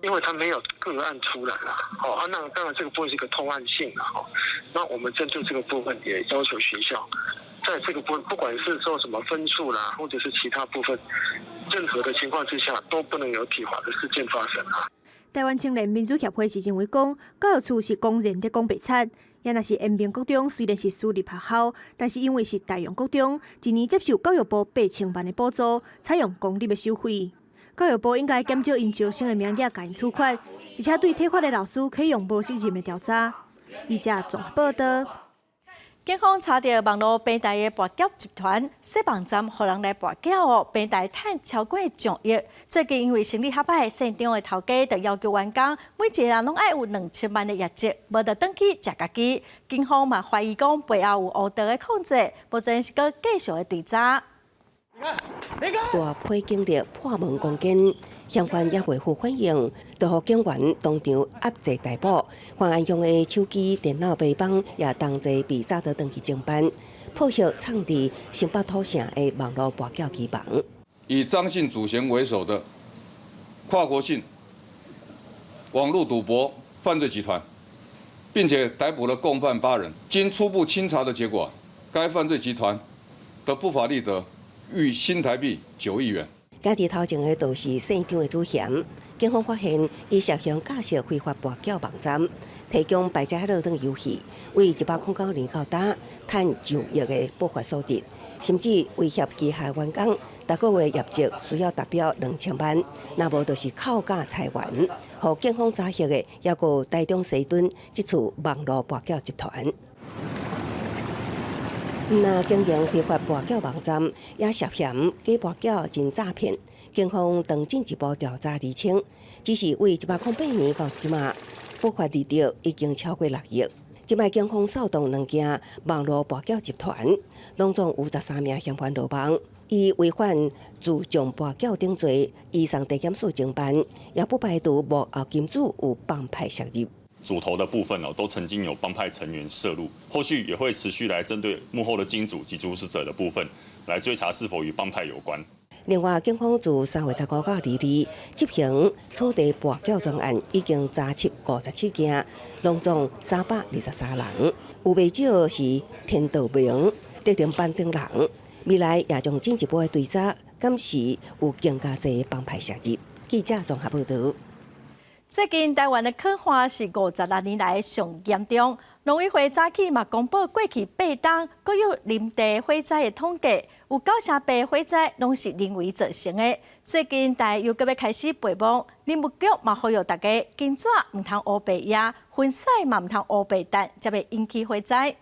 因為他沒有個案出來啦，好啊，那當然這個部分是一個通案性啦，吼，那我們針對這個部分也要求學校，在這個部分，不管是說什麼分數啦，或者是其他部分，任何的情況之下都不能有體罰的事件發生啊。
臺灣青年民主協會是認為講，教育處是公然佇講白賊。也若是延平國中雖然是私立學校，但是因為是大陽國中，一年接受教育部8000萬的補助，採用公立的收費。教育部應該減少𪜶招生的名額，共𪜶處罰，而且對體罰的老師可以用無責任的調查。記者綜合報道。
警方查著網路平台的跋筊集團設網站，予人來跋筊哦，平台趁超過上億。最近因為生理較歹，現場的頭家就要求員工每一個人攏愛有2000萬的業績，無就轉去食家己。警方嘛懷疑講背後有烏道的控制，目前是閣繼續的追查。
大批警力破門攻堅，嫌犯猶未予反應，就予警員當場壓制逮捕。犯案用的手機、電腦、背包也同齊被抓倒轉去偵辦，破獲藏佇新北土城的網路跋筊機房。
以張姓主嫌為首的跨國性網路賭博犯罪集團，並且逮捕了共犯8人。經初步清查的結果，該犯罪集團的不法利得逾新台幣9億元。
行佇頭前的就是姓張的主嫌，警方發現伊涉嫌架設非法跋筊網站，提供敗家樂等遊戲，為109年到今趁上億的不法所得，甚至威脅旗下員工，逐個月業績需要達標2000萬，若無就是扣減裁員。予警方查獲的，猶閣有台中西屯這處網路跋筊集團。毋但經營非法跋筊網站，也涉嫌假跋筊真詐騙。警方當進一步調查釐清，只是為108年到這馬，不法利得已經超過6億。這擺警方掃動兩間網路跋筊集團，攏總有13名嫌犯落網，以違反自動跋筊等罪，移送地檢署偵辦，也不排除幕後金主有幫派涉入。
主頭的部分哦，都曾經有幫派成員涉入，後續也會持續來針對幕後的金主及主使者的部分，來追查是否與幫派有關。
另外，警方自3月15到22執行取締跋筊專案，已經查緝57件，攏總323人，有袂少是天道盟、德林班等人。未來也將進一步的追查，敢是有更加濟幫派涉入。記者綜合報道。
最近台灣的乾旱是56年來上嚴重，農委會早起嘛公布過去8冬國有林地火災的統計，有98%火災攏是人為造成的。最近台又閣欲開始備墓，林務局嘛呼籲大家金紙毋通烏白壓，薰屎嘛毋通烏白擲，才袂引起火災。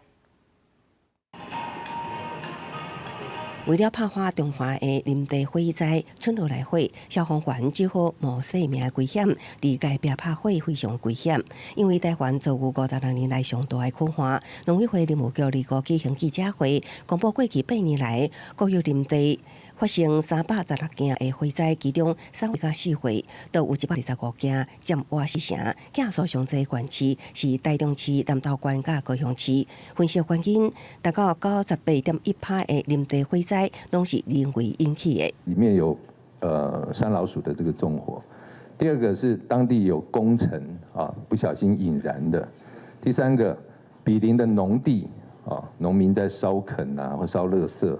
為了拍破中華的林地火災，春落來火，消防員只好冒生命的危險，佇街壁拍火，非常危險。因為台灣遭遇56年來上大的苦旱，農委會林務局二五舉行記者會，公布過去8年來國有林地發生316件的火災，其中3月佮4月都有125件，佔倚四成。件數上濟縣市是台中市、南投縣佮高雄市。分析原因，達到98.1%的林地火災攏是人為引起的。
裡面有山老鼠的這個縱火，第二個是當地有工程啊，不小心引燃的，第三個比鄰的農地啊，農民在燒墾啊或燒垃圾。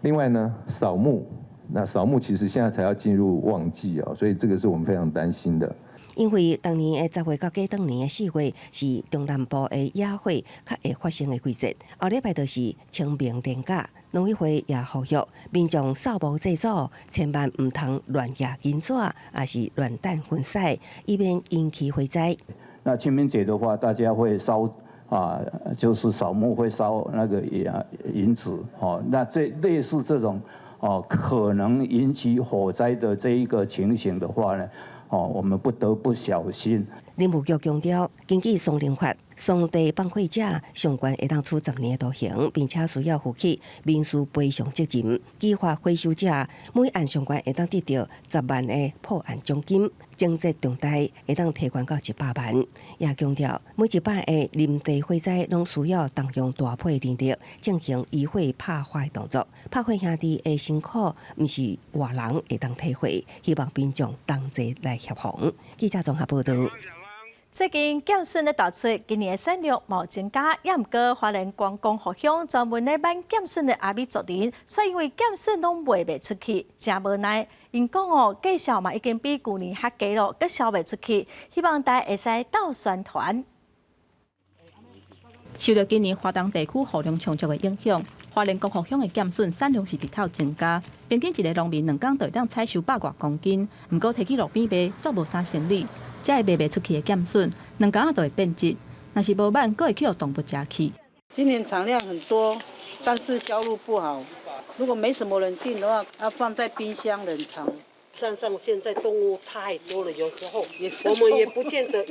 另外呢，掃墓，那掃墓其實現在才要進入旺季啊，所以這個是我們非常擔心的。
因為逐年的10月到過當年的4月是中南部的野火較會發生的季節，後禮拜就是清明連假，農委會也呼籲民眾掃墓祭祖，千萬毋通亂舉金紙，抑是亂擲雲彩，以免引起火災。
那清明節的話，大家會燒啊，就是掃墓會燒那個銀紙，哦，那這類似這種哦，可能引起火災的這一個情形的話呢，哦，我們不得不小心。
林務局強調，根據松林法，松地放火者上懸會當處10年的徒刑，並且需要負起民事賠償責任。計劃回收者每案上懸會當得著10萬的破案獎金，情節重大會當提懸到100萬。也強調，每一擺的林地火災攏需要動用大批人力進行移火拍火的動作。拍火兄弟的辛苦，毋是外人會當體會。希望民眾同齊來協防。記者綜合報導。
最近劍筍咧大出，今年的產量無增加，也毋過花蓮縣光復鄉專門咧挽劍筍的阿美族人，卻因為劍筍攏賣袂出去，誠無奈。𪜶講哦，價數嘛已經比舊年較低囉，閣銷袂出去，希望大家會使鬥宣傳。
受著今年華東地區雨量充足的影響，花蓮光復鄉的劍筍產量是直透增加，平均一个農民2工就會當採收100外公斤。毋過提去路邊賣，煞無啥生理。這个賣袂出去的劍筍，2工仔就會變質。若是無挽，閣會去予動物食去。
今年產量很多，但是銷路不好。如果沒什麼人訂的話，要放在冰箱冷藏。
山上現在動物太多了，有時候我們也不見得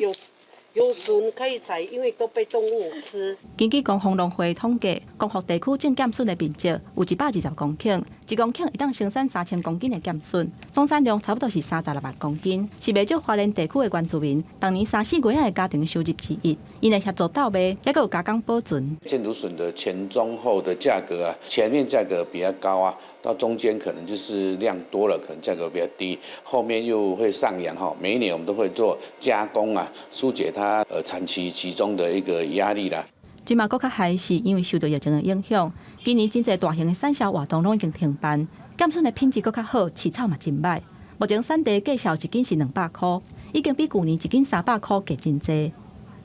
有筍可以採，因為都被動物吃。
根據光復農會統計，光復地區種劍筍的面積有120公頃，1公頃會當生產3000公斤的劍筍，總產量差不多是36萬公斤，是袂少花蓮地區的原住民逐年三四月仔的家庭收入之一。𪜶會協助鬥賣，抑閣有加工保存。
箭竹筍的前中後的價格啊，前面價格比較高啊，到中間可能就是量多了，可能價格比較低，後面又會上揚哈。每一年我們都會做加工啊，疏解它產期集中的一個壓力啦。
這馬閣較害是因為受著疫情的影響，今年真濟大型的產銷活動攏已經停辦，劍筍的品質閣較好，市場嘛真䆀。目前產地價數一斤是200箍，已經比舊年一斤300箍低真濟。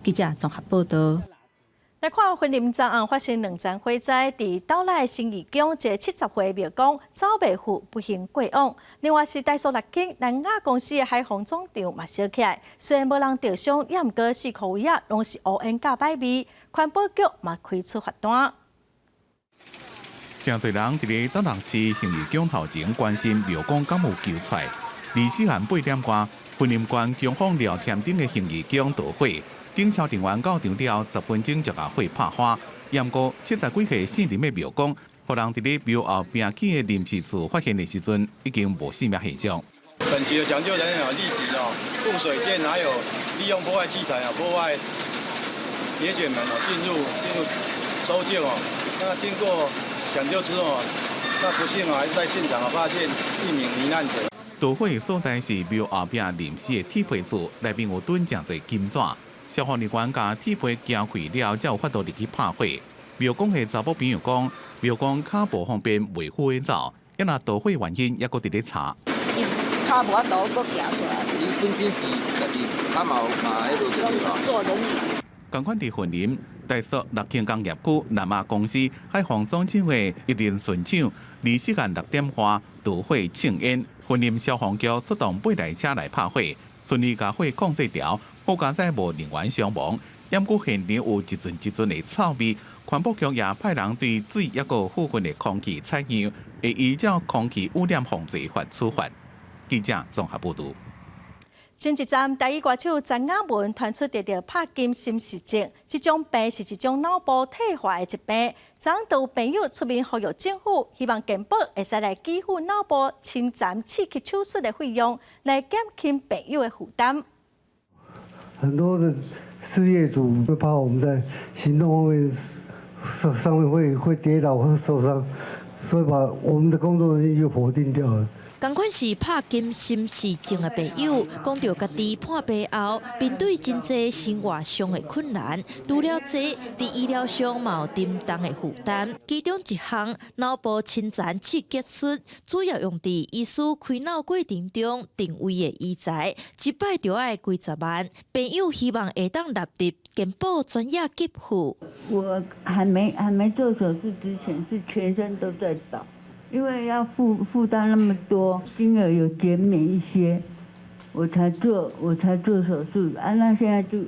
記者綜合報導。
來看雲林昨暗發生兩層火災，佇斗內新義宮一个70歲廟公走袂赴，不幸過往。另外是台塑六輕南亞公司的海防總廠嘛燒起來，雖然無人著傷，也毋過四箍圍仔攏是烏煙佮歹味，環保局嘛開出罰單。
誠濟人佇咧斗六市興義宮頭前關心廟公敢有救出來。24晚8點外，雲林縣強風廖添丁的興義宮著火。警消人員到場了後，10分鐘就共火拍花。毋過70幾歲姓林的廟公，予人佇咧廟後邊起的臨時厝發現的時陣，已經無生命現象。
本局的搶救人員立即哦布水線，還有利用破壞器材啊破壞鐵捲門哦進入搜救哦。那經過搶救之後，那不幸啊還是在現場啊發現一名罹難者。
著火的所在是廟後壁臨時的鐵皮厝，內面有囤誠濟金紙。消防人員共鐵皮撬開了後，才有法度入去拍火。廟公的查某朋友講，廟公跤無方便，袂赴會走，抑若著火原因，猶閣佇咧查。
跤無法度閣行出來。
伊本身是家己跤嘛有嘛彼落對吧？
坐輪椅。
仝款佇雲林台塑六輕工業區南亞公司海防總廠的一連順廠，24晚6點外著火衝煙，雲林消防局出動8台車來拍火，順利共火控制牢。好佳哉無人員傷亡，毋過現場有一陣一陣的臭味，環保局也派人對水抑閣附近的空氣採樣，會依照空氣污染防治法處罰。記者綜合報導。
前一站，台語歌手陳雅文傳出得著帕金森氏症，這種病是一種腦部退化的疾病。昨昏有朋友出面呼籲政府，希望健保會使來給付腦部侵殘刺激手術的費用，來減輕病友的負擔。
很多的事業主會怕我們在行動方面上面會跌倒或受傷，所以把我們的工作人員就否定掉了。
仝款是帕金森氏症的病友，講著家己破病後，面對真濟生活上的困難，除了這，佇醫療上嘛有沉重的負擔。其中一項腦部侵殘刺激術，主要用佇醫師開腦過程中定位的醫材，一擺就愛幾十萬。病友希望會當納入健保專業給付。
我還沒做手術之前，是全身都在抖。因為要負擔那麼多，金額有減免一些，我才做手術。啊，那現在就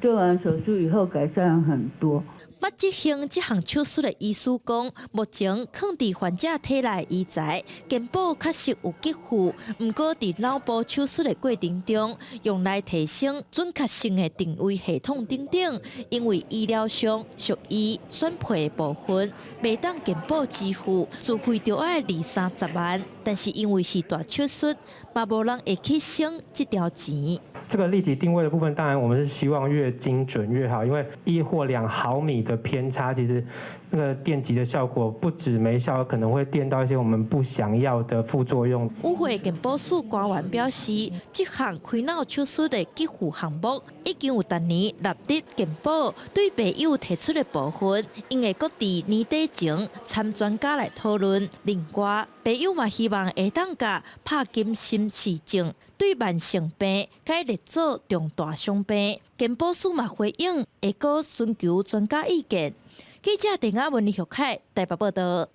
做完手術以後改善很多。
捌執行這項手術的醫師講，目前囥佇患者體內醫材，健保確實有給付，毋過佇腦部手術的過程中，用來提升準確性的定位系統等等，因為醫療上屬於選配的部分，袂當健保支付，自費就愛二三十萬。但是因為是大手術，嘛無人會去省這條錢。
這個立體定位的部分，當然我們是希望越精準越好，因為1或2毫米的偏差，其實那個電擊的效果不止沒效，可能會電到一些我們不想要的副作用。
與會健保署官員表示，這項開腦手術的給付項目已經有逐年納入健保，對病友提出的部分，𪜶會閣佇年底前參專家來討論。另外，病友嘛希望會當共帕金森氏症對慢性病改列做重大傷病，健保署嘛回應會閣尋求專家意見。記者鄭亞文、李玉凱台北報道。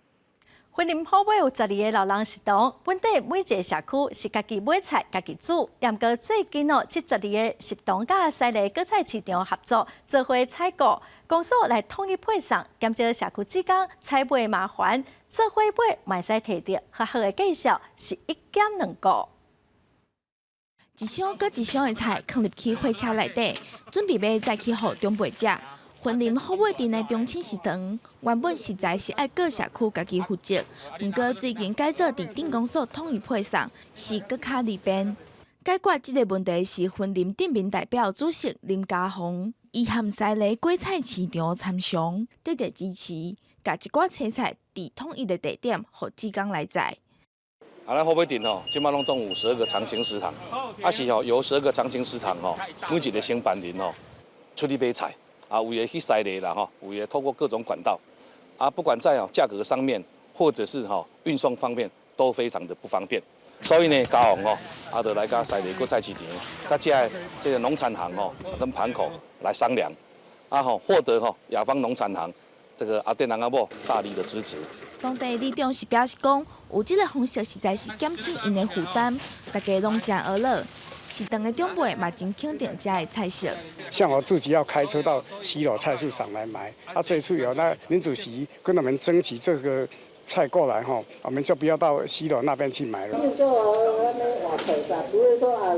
雲林虎尾有12个老人食堂，本底每一个社區是家己買菜、家己煮。毋過最近哦，這12个食堂佮西螺果菜市場合作，做伙採購，公所來統一配送，減少社區之間採買麻煩。做伙買嘛會使提著較好的價數，是一減兩顧。
一箱閣一箱的菜囥入去貨車內底，準備欲載去予長輩食。雲林虎尾鎮的中心食堂，原本食材是愛各社區家己負責，毋過最近改做佇鎮公所統一配送，是閣較利便。解決這个問題是雲林鎮民代表主席林家宏，伊和西螺果菜市場參詳，得著支持，共一寡青菜佇統一的地點，予志工來載。
啊，咱虎尾鎮吼，這擺攏總有十二個長青食堂，啊是吼由十二個長青食堂吼，每一个承辦人吼出去買菜。啊，有的去西螺啦吼，有的透過各種管道，啊，不管在哦價格上面，或者是吼運送方面，都非常的不方便。所以呢，嘉宏吼，啊，就來佮西螺果菜市場，佮這個農產行吼，跟盤口來商量，啊吼，獲得吼雅芳農產行這個阿店人阿某大力的支持。
當地里長是表示講，有這个方式實在是減輕𪜶的負擔，大家攏誠呵樂。食堂的長輩嘛真肯定遮的菜色。
像我自己要開車到西螺菜市場來買，啊，這次有那林主席跟我們爭取這個菜過來吼，我們就不要到西螺那邊去買了。
就那邊不會說啊，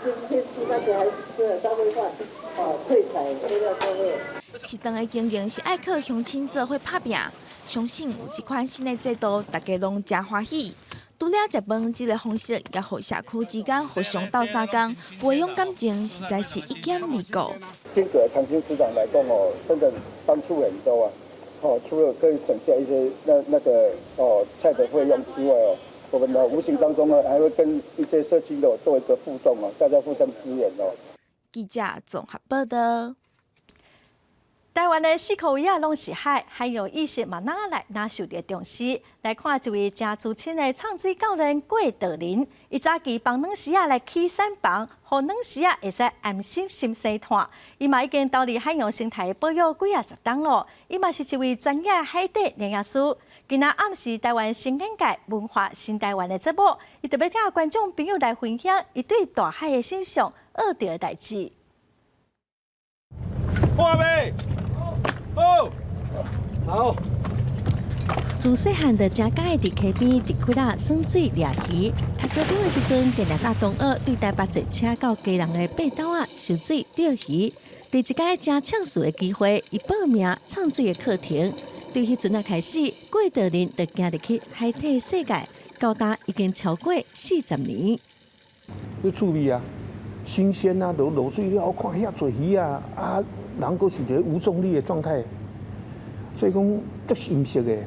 去去那邊還是收費飯，哦，退菜退了收費。
食堂的經營是愛靠鄉親做伙拍拚，相信有這款新的制度，大家攏誠歡喜。除了食飯這个方式，也予社區之間互相鬥相共，培養感情，實在是一兼二顧。
這個長青市場來講哦，真的幫助很多啊！哦，除了可以省下一些那個哦菜的費用之外哦，我們呢無形當中呢還會跟一些社區的做一個互動哦，大家互相支援哦。
記者綜合報道。
台灣的四箍圍仔攏是海，海洋意識嘛哪來哪受著重視。來看一位誠資深的藏水教練郭道林，伊早期幫軟絲仔來起產房，予軟絲仔會使安心心生湠。伊嘛已經投入海洋生態保育幾仔十冬囉。伊嘛是一位專業海底攝影師。今仔暗時台灣新眼界文化新台灣的節目，伊特別聽觀眾朋友來分享伊對大海的欣賞、學著的代誌。
破未？好，好。
自細漢就誠佮意佇溪邊佇窟仔耍水掠魚。讀高中的時陣，定定佮同學對台北坐車到基隆的爬斗仔游水釣魚。佇一擺誠暢順的機會，伊報名藏水的課程。對彼陣仔開始，郭德林就行入去海底世界，到今已經超過40年。
你趣味啊，新鮮啊，落落水了，我看遐濟魚啊，啊，人閣是佇無重力的狀態，所以講足新鮮的。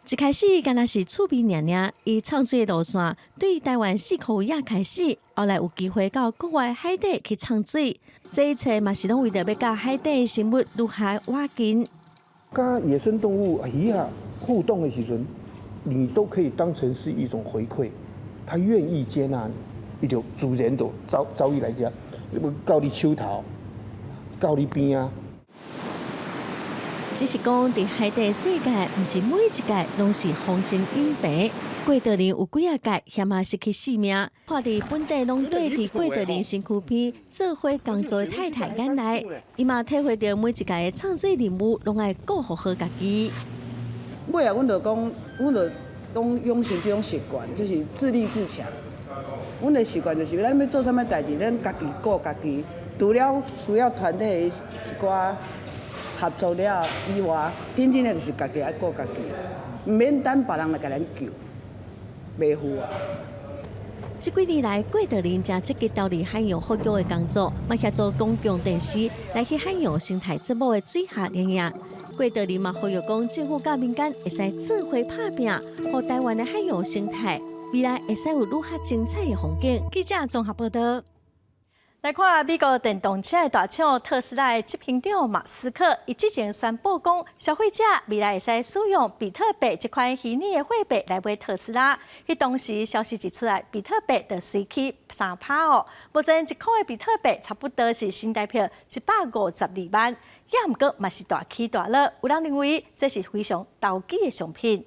一開始敢若是趣味爾爾，伊藏水的路線對台灣四箍圍仔開始，後來有機會到國外海底去藏水，這一切嘛是攏為著欲佮海底生物愈較倚近。
佮野生動物魚仔互動的時陣，你都可以當成是一種回饋，他願意接納你，伊就自然就走走伊來遮，到你手頭，到你邊仔。
只是講，佇海底世界，毋是每一屆攏是風靜雲平。郭德林有幾仔屆險仔失去性命，看佇本地攏綴佇郭德林身軀邊做伙工作的太太眼內，伊嘛體會著每一屆的藏水任務攏愛顧好家己。
尾仔，阮就講，阮就攏養成這種習慣，就是自立自強。阮的習慣就是，咱欲做啥物代誌，咱家己顧家己，除了需要團體的一寡合作了以外，真正的就是家己愛顧家己，毋免等別人來共咱救，袂赴啊。
這幾年來，郭德林誠積極投入海洋復育的工作，嘛協助公共電視來去海洋生態節目的水下錄影。郭德林嘛呼籲講，政府佮民間會使做伙拍拚，予台灣的海洋生態未來會使有愈較精彩的風景。記者綜合報道。來看美國電動車的大廠特斯拉的執行長馬斯克，伊之前宣布講，消費者未來會使使用比特幣這款虛擬的貨幣來買特斯拉。彼當時消息一出來，比特幣就隨起3趴哦。目前一箍的比特幣差不多是新台幣152萬，也毋過嘛是大起大落。有人認為這是非常投機的商品。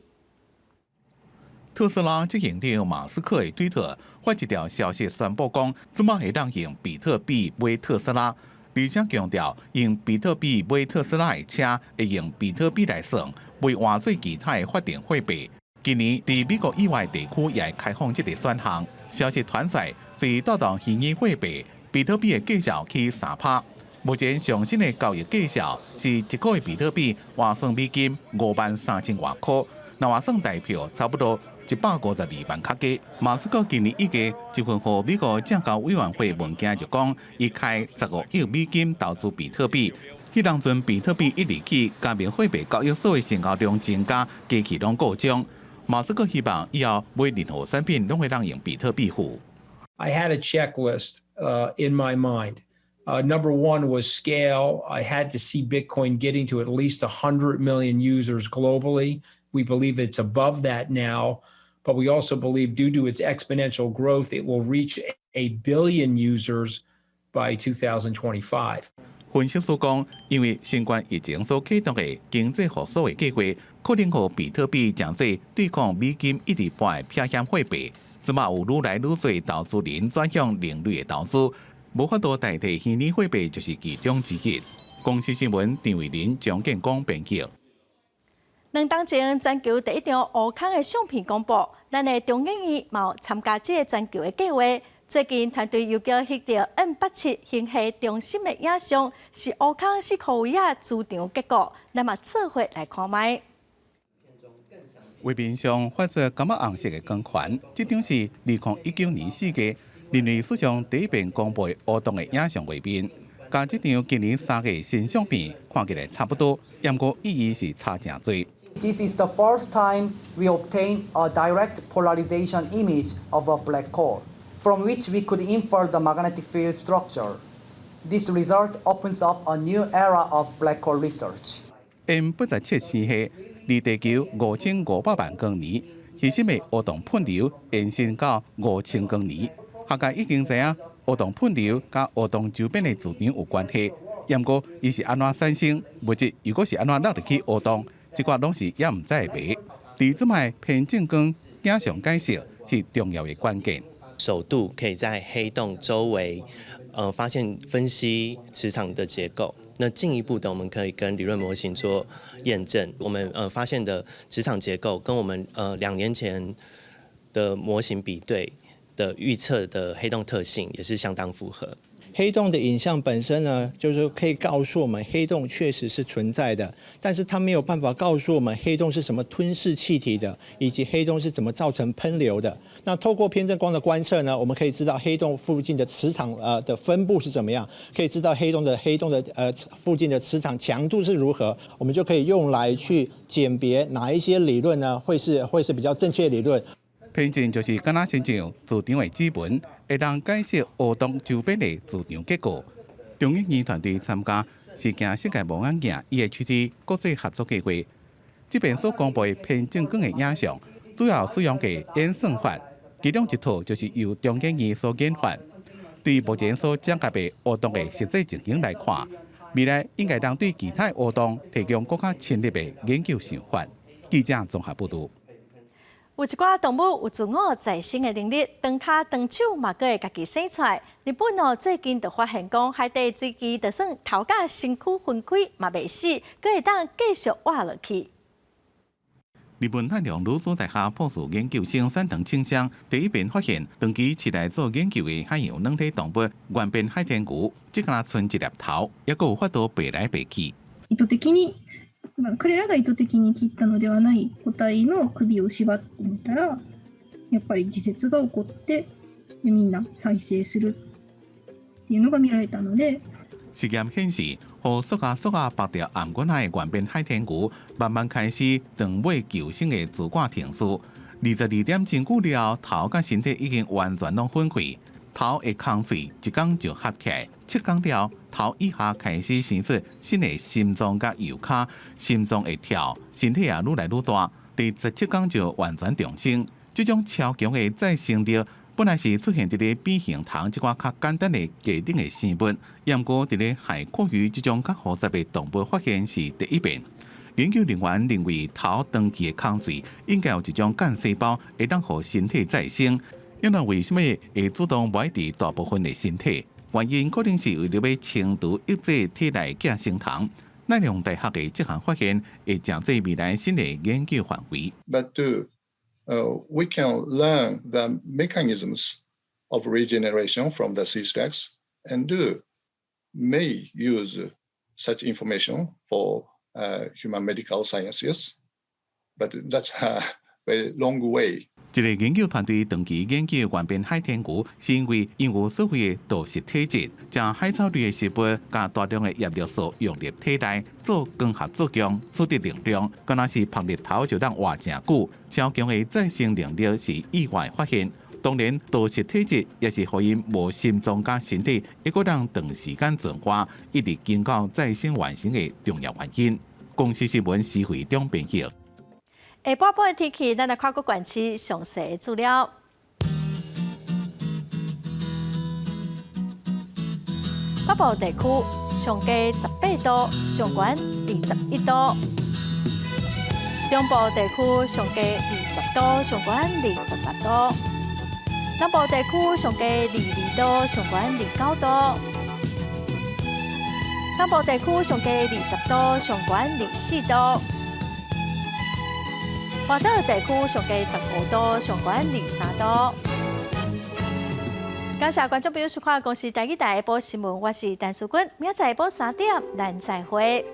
特斯拉執行長馬斯克的推特發一條消息宣布講，這馬會當用比特幣買特斯拉，而且強調用比特幣買特斯拉的車會用比特幣來算，袂換做其他的法定貨幣。今年佇美國以外地區也會開放這個選項。消息傳出來，隨帶動虛擬貨幣比特幣的價數起3趴。目前上新的交易價數是一箍比特幣換算美金5萬3千外箍，若換算台幣差不多152萬較低。馬斯克今年1月一份予美國證交委員會文件就講，伊開15億美金投資比特幣。彼當陣比特幣一直起，加密貨幣交易所的成交量增加，機器攏故障。馬斯克希望以後買任何產品攏會當用比特幣付。
I had a checklist in my mind. Number one was scale. I had to see Bitcoin getting to at least 100 million users globally. We believe it's above that now, but we also believe due to its exponential growth, it will reach a billion users by 2025.
分析師講，因為新冠疫情所啟動的經濟復甦的計劃，可能予比特幣成做對抗美金一直跌的避險貨幣。這馬有愈來愈濟投資人轉向另類的投資，無法度代替虛擬貨幣就是其中之一。公視新聞張偉林、張建光編輯。
兩當前全球第一張烏空的相片公布，咱的中研院嘛有參加這個全球的計劃。最近團隊又叫翕著 M87星系中心的影像，是烏空四箍圍仔磁場結構，咱嘛做伙來看覓。
畫面上發出柑仔紅色的光環，這張是2019年4月人類史上第一遍公布烏洞的影像畫面。佮這張今年3月新相片看起來差不多，毋過意義是差誠濟。
This is the first time we obtained a direct polarization image of a black hole, from which we could infer the magnetic field structure. This result opens up a new era of black hole research.
M87星系離地球5500萬光年，彼時的黑洞噴流延伸到5000光年。學界已經知影黑洞噴流佮黑洞周邊的磁場有關係，毋過伊是按怎產生，物質又閣是按怎落入去黑洞，這寡攏是猶毋知的謎。佇這擺偏振光影像解釋是重要的關鍵。
首度可以在黑洞周圍，發現分析磁場的結構。
那進一步的，我們可以跟理論模型做驗證。我們發現的磁場結構跟我們2年前的模型比對的預測的黑洞特性也是相當符合。
黑洞的影像本身呢，就是可以告訴我們黑洞確實是存在的，但是它沒有辦法告訴我們黑洞是怎麼吞噬氣體的，以及黑洞是怎麼造成噴流的。那透過偏振光的觀測呢，我們可以知道黑洞附近的磁場的分布是怎麼樣，可以知道黑洞的附近的磁場強度是如何，我們就可以用來去鑑別哪一些理論呢會是比較正確的理論。
偏振就是敢若親像磁場的指紋，會當解釋黑洞周邊的磁場結構。中研院團隊參加是鏡世界望遠鏡 EHT 國際合作計劃，這邊所公布的偏振光的影像，主要使用的演算法，其中一套就是由中研院所研發。對目前所講解的黑洞的實際情形來看，未來應該當對其他黑洞提供閣較深入的研究想法。記者綜合報導。
有一寡動物有自我再生的能力，斷跤斷手嘛，閣會家己生出來。日本哦，最近就發現講，海底水蛭就算頭佮身軀分開嘛袂死，閣會當繼續活落去。
日本奈良女子大學博士研究生山藤清香第一遍發現，長期飼來做研究的海洋軟體動物圓邊海天牛，這敢若賰一粒頭，猶閣有法度爬來爬去。
意図的に、彼らが意図的に切ったのではない個體の首を縛ってみたら、やっぱり自節が起こって、みんな再生するっていうのが見られたので。
實驗顯示，予塑膠束仔縛著頷頸仔的圓邊海天牛，慢慢開始斷尾求生的自我程序。22點鐘久了，頭佮身體已經完全攏分開，頭的空喙一工就合起來，7工了，頭以下開始生出新的心臟佮右跤，心臟會跳，身體也愈來愈大。第17工就完全重生。這種超強的再生力，本來是出現佇咧變形蟲這款較簡單的低等的生物，毋過佇咧海蛞蝓這種較複雜的動物發現是第一遍。研究人員認為，頭斷去的空喙應該有一種幹細胞會當予身體再生。那為什麼會主動埋佇大部分的身體？原因可能是為著欲清除抑制體內寄生蟲。奈良大學的這項發現會成做未來新的研究範圍。
But we can learn the mechanisms of regeneration from the sea slugs and may use such information for human medical sciences. But that's a very long way.
這個研究團隊長期研究圓邊海天牛，是因為𪜶有所謂的惰食體質，食海草類的食物，佮大量的葉綠素溶入體內，做光合作用，取得能量，敢若是曝日頭就當活誠久。超強的再生能力是意外發現。當然，惰食體質也是予𪜶無心臟佮身體，會閣當長時間存活，一直經過再生完成的重要原因。公視新聞施惠中編譯。
下晡半的天氣，咱來看各縣市詳細資料。北部地區上低18度，上懸21度；中部地區上低20度，上懸26度；南部地區上低22度，上懸29度；東部地區上低20度，上懸24度。外島地區上低15度，上懸23度。感謝觀眾朋友收看《公視台語台》下晡新聞，我是陳淑君，明仔載下晡3點，咱再會。